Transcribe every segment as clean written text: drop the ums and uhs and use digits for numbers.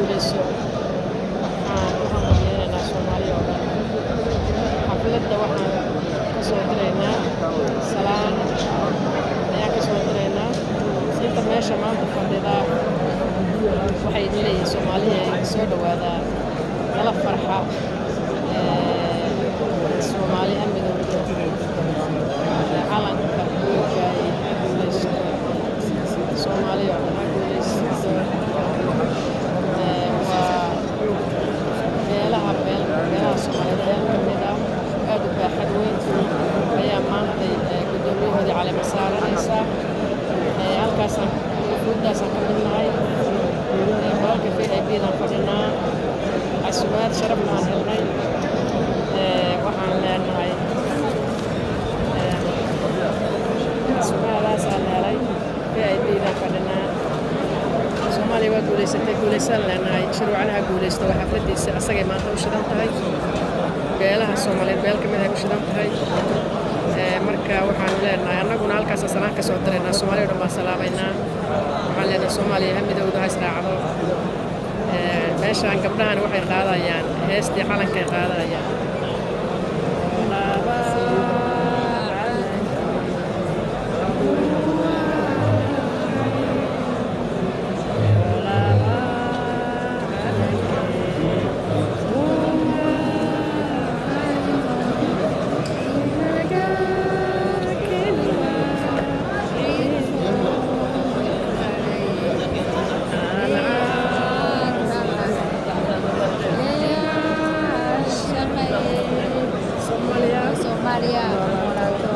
Guuleyso. Waxaan u hambalyeynaynaa Soomaaliya oo dhan. Xafladda waxaan ka soo diraynaa salaan ayaan ka soo diraynaa. Inta meesha maanta fadhida waxay idin leeyihiin: Soomaaliya soo dhawaadaa, nala farxa, Soomaali ha midowdo, calanka buluuga ay ha guuleysto, Soomaaliya oo dhan ha guuleysto. Waa beelaha beelaha Soomaaliyeed beel ka mid ah aad u baaxad weyn ayaa maantay guddoomiyahoodii caleema saaranaysa. Halkaasaan wufuuddaasaan ka mid nahay. Qolalka VIP-daan fadhinaa, casumaad sharaf baan helnay. Waxaan leenahay casumaadaasaan helay, VIP-daan fadhinaa. Soomaaliya waa guulaysatay, guulaysaan leenahay. Shirwacnaha guulaysto. Waa xafladiisa, asagay maanta u shidan tahay. Beelaha Soomaaliyeed beel ka mid ay u shidan tahay. Marka waxaanu leenahay annaguna halkaas salaan ka soo diraynaa. Soomaaliya o dhan baan salaamaynaa. Waxaan leenahay Soomaaliya ha midowdo, ha israacdo. Meeshaan gabdhahan waxay qaadayaan heestii calankay qaadayaan. Soomaaliya Soomaaliya noolaato,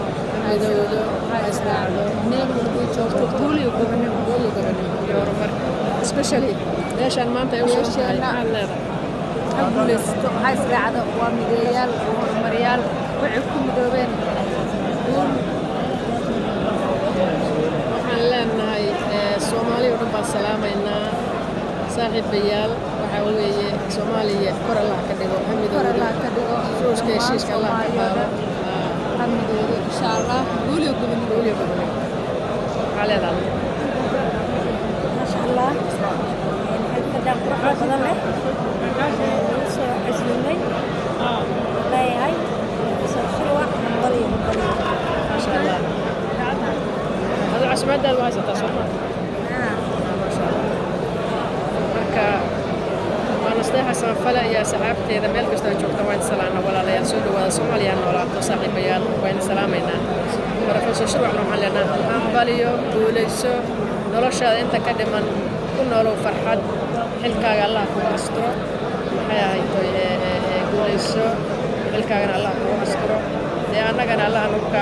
midowdo, ha israacdo, meel walba joogto guul iyo gobonimo. Guul iyo gobonimo iyo horumar, especially meeshaan maanta ay u shidan tahay. Meesheena. Maxaad leedahay? Ha guulaysato, ha israacdo. Waa mideeyaal, waa horumaryaal, waxay ku midoobeen guul. Waxaan leenahay Soomaaliya oo dhan baan salaamaynaa, saaxiibayaal. Waxaa weeye Soomaaliya kor Allah ka dhigo, ha kor midowdo. Allah ka dhigo. Shuushka heshiiska Allah ka Soomaaliya oo qaado. dhan ha midowdo, insha Allah. Guul iyo gobonimo. Guul iyo gobonimo. Maxaa leedahay? Maasha Allah, xafladan quruxda badan leh lagu soo casuumay, leeyahay Professor Shirwac hambaliyo, hambaliyo. Maasha Allah, adu casumaadaada waa haysataa, soo ma? Maasha Allah. Marka waa Nasteexa Samafale iyo asxaabteeda meel kastoo aad joogtaan. Waan salaana, walaalayaal. Soo dhawaada. Soomaaliya ha noolaato. Saaxiibayaal, waan salaamaynaa. Professor Shirwacna waxaan leenahay hambaliyo, guulayso, noloshaada inta ka dhiman ku noolow farxad, xilkaaga Allah kugu asturo. Maxay ahaytoy, guulayso, xilkaagana Allah kugu asturo. Dee annagana Allah nagu ka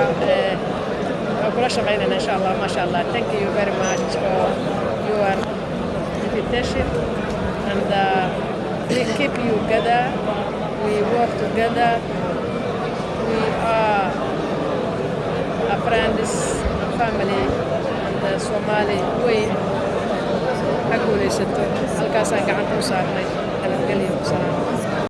waan kula shaqaynayna, insha Allah. Maasha Allah, thank you very much for your invitation and we keep you together, we work together, we are a friends and family and the Somali weyn ha guulaysato. Halkaasaan gacanta u saarnay. Nabadgelyo, salaam.